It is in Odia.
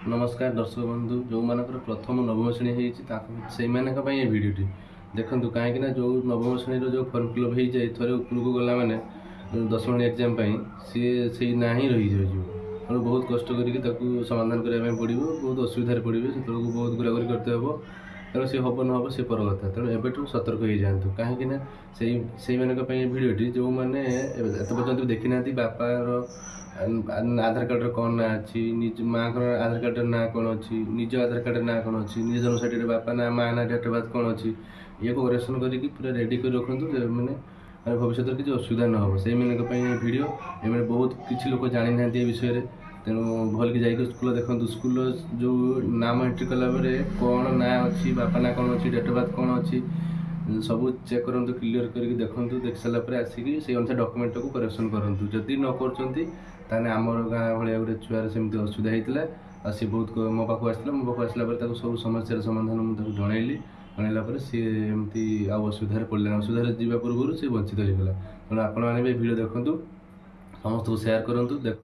ନମସ୍କାର ଦର୍ଶକ ବନ୍ଧୁ, ଯେଉଁମାନଙ୍କର ପ୍ରଥମ ନବମ ଶ୍ରେଣୀ ହେଇଛି, ତାଙ୍କ ସେଇମାନଙ୍କ ପାଇଁ ଏ ଭିଡ଼ିଓଟି ଦେଖନ୍ତୁ। କାହିଁକିନା ଯେଉଁ ନବମ ଶ୍ରେଣୀର ଯେଉଁ ଫର୍ମ ଫିଲ୍ଅପ୍ ହେଇଯାଏ, ଥରେ ଉପରକୁ ଗଲା ମାନେ ଦଶମ ଶ୍ରେଣୀ ଏକ୍ଜାମ୍ ପାଇଁ ସିଏ ସେଇ ନାଁ ହିଁ ରହିଯିବ। ତେଣୁ ବହୁତ କଷ୍ଟ କରିକି ତାକୁ ସମାଧାନ କରିବା ପାଇଁ ପଡ଼ିବ। ବହୁତ ଅସୁବିଧାରେ ପଡ଼ିବେ। ସେତେବେଳକୁ ବହୁତ ଘୋରାଘୋରି କରିତେ ହେବ। ତେଣୁ ସେ ହେବ ନ ହେବ, ସେ ପର କଥା। ତେଣୁ ଏବେଠୁ ସତର୍କ ହେଇଯାଆନ୍ତୁ, କାହିଁକିନା ସେଇମାନଙ୍କ ପାଇଁ ଏ ଭିଡ଼ିଓଟି, ଯେଉଁମାନେ ଏତେ ପର୍ଯ୍ୟନ୍ତ ବି ଦେଖିନାହାନ୍ତି ବାପାର ଆଧାର କାର୍ଡ଼ରେ କ'ଣ ନାଁ ଅଛି, ନିଜ ମାଆଙ୍କର ଆଧାର କାର୍ଡ଼ରେ ନାଁ କ'ଣ ଅଛି, ନିଜ ଆଧାର କାର୍ଡ଼ରେ ନାଁ କ'ଣ ଅଛି, ନିଜ ଜନ୍ମ ସାର୍ଟିଫିକେଟ୍ ବାପା ନାଁ, ମା ନାଁ, ଡେଟ୍ ଅଫ୍ ବାର୍ଥ କ'ଣ ଅଛି, ଇଏକୁ କରେକ୍ସନ୍ କରିକି ପୁରା ରେଡ଼ି କରି ରଖନ୍ତୁ ଯେ ମାନେ ମାନେ ଭବିଷ୍ୟତରେ କିଛି ଅସୁବିଧା ନ ହେବ। ସେଇମାନଙ୍କ ପାଇଁ ଏ ଭିଡ଼ିଓ। ଏମାନେ ବହୁତ କିଛି ଲୋକ ଜାଣିନାହାନ୍ତି ଏ ବିଷୟରେ। ତେଣୁ ଭଲକି ଯାଇକି ସ୍କୁଲ ଦେଖନ୍ତୁ, ସ୍କୁଲର ଯେଉଁ ନାମ ଏଣ୍ଟ୍ରି କଲା ପରେ କ'ଣ ନାଁ ଅଛି, ବାପା ନାଁ କ'ଣ ଅଛି, ଡେଟ୍ ଅଫ୍ ବାର୍ଥ କ'ଣ ଅଛି, ସବୁ ଚେକ୍ କରନ୍ତୁ, କ୍ଲିୟର୍ କରିକି ଦେଖନ୍ତୁ। ଦେଖି ସାରିଲା ପରେ ଆସିକି ସେଇ ଅନୁସାରେ ଡକ୍ୟୁମେଣ୍ଟଟାକୁ କରେକ୍ସନ୍ କରନ୍ତୁ। ଯଦି ନ କରୁଛନ୍ତି, ତାହେଲେ ଆମର ଗାଁ ଭଳିଆ ଗୋଟେ ଛୁଆର ସେମିତି ଅସୁବିଧା ହେଇଥିଲା ଆଉ ସିଏ ବହୁତ ମୋ ପାଖକୁ ଆସିଥିଲା। ମୋ ପାଖକୁ ଆସିଲା ପରେ ତାକୁ ସବୁ ସମସ୍ୟାର ସମାଧାନ ମୁଁ ତାକୁ ଜଣାଇଲି। ଜଣାଇଲା ପରେ ସିଏ ଏମିତି ଆଉ ଅସୁବିଧାରେ ପଡ଼ିଲାନି। ଅସୁବିଧାରେ ଯିବା ପୂର୍ବରୁ ସେ ବଞ୍ଚିତ ହେଇଗଲା। ତେଣୁ ଆପଣମାନେ ବି ଭିଡ଼ିଓ ଦେଖନ୍ତୁ, ସମସ୍ତଙ୍କୁ ସେୟାର କରନ୍ତୁ, ଦେଖ।